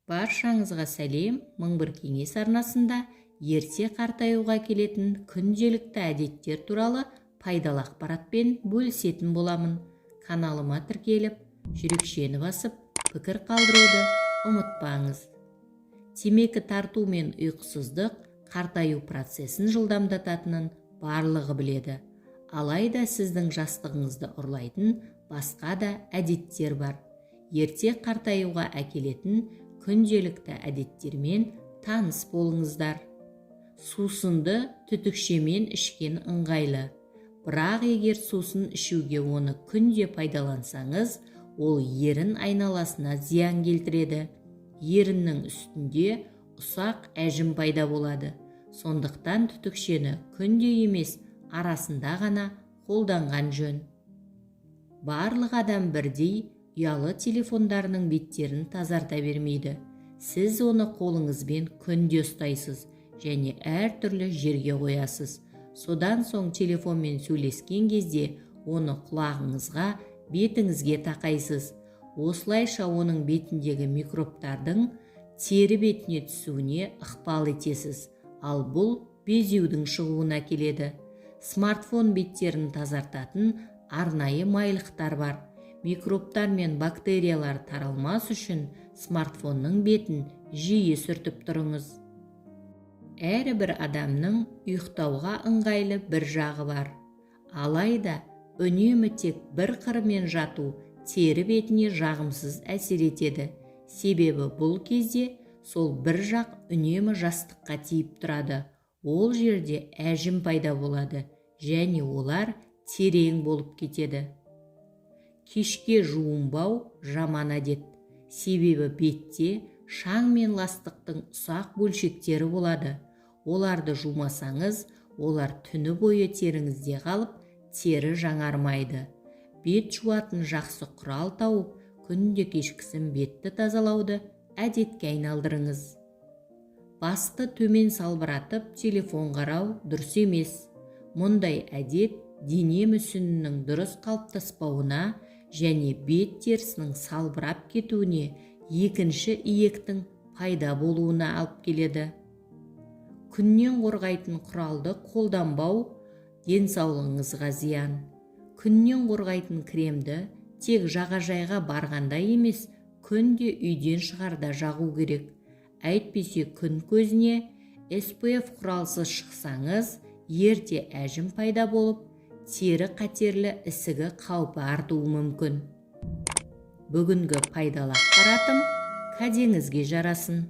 Баршаңызға сәлем! 1001 кеңес арнасында ерте қартаюға келетін күнделікті әдеттер туралы пайдалы ақпаратпен бөлісетін боламын. Каналыма тіркеліп, жүрекшені басып, пікір қалдыруды ұмытпаңыз. Темекі тарту мен ұйқысыздық қартаю процесін жылдамдататынын барлығы біледі. Алайда сіздің жастығыңызды ұрлайтын басқа да әдеттер бар. Ерте қартаюға әкелетін күнделікті әдеттермен таныс болыңыздар. Сусынды түтікшемен ішкен ыңғайлы. Бірақ егер сусын ішуге оны күнде пайдалансаңыз, ол ерін айналасына зиян келтіреді. Еріннің үстінде ұсақ әжім пайда болады. Сондықтан түтікшені күнде емес, арасында ғана қолданған жөн. Барлық адам бірдей ұялы телефондарының беттерін тазарта бермейді. Сіз оны қолыңызбен күнде ұстайсыз және әртүрлі жерге қоясыз. Содан соң телефонмен сөйлескен кезде оны құлағыңызға, бетіңізге тақайсыз. Осылайша оның бетіндегі микробтардың тері бетіне түсуіне ықпал етесіз. Ал бұл безеудің шығуына келеді. Смартфон беттерін тазартатын арнайы майлықтар бар. Микробтар мен бактериялар таралмас үшін смартфонның бетін жиі сүртіп тұрыңыз. Әрбір адамның ұйықтауға ыңғайлы бір жағы бар. Алайда үнемі тек бір қырымен жату тері бетіне жағымсыз әсер етеді. Себебі бұл кезде сол бір жақ үнемі жастыққа тиіп тұрады. Ол жерде әжім пайда болады және олар терең болып кетеді. Кешке жуынбау жаман әдет. Себебі бетте шаң мен ластықтың ұсақ бөлшектері болады. Оларды жумасаңыз, олар түні бойы теріңізде қалып, тері жаңармайды. Бет жуатын жақсы құрал тауып, күнде кешкісін бетті тазалауды әдетке айналдырыңыз. Басты төмен салбыратып телефон қарау дұрыс емес. Мұндай әдет дене мүсінінің дұрыс қалыптаспауына және бет терісінің салбырап кетуіне, екінші иектің пайда болуына алып келеді. Күннен қорғайтын құралды қолданбау денсаулығыңызға зиян. Күннен қорғайтын кремді тек жағажайға барғанда емес, күнде үйден шығарда жағу керек. Әйтпесе күн көзіне SPF құралсыз шықсаңыз, ерте әжім пайда болып, тері қатерлі ісігі қаупі артуы мүмкін. Бүгінгі пайдалы ақпаратым кәдеңізге жарасын.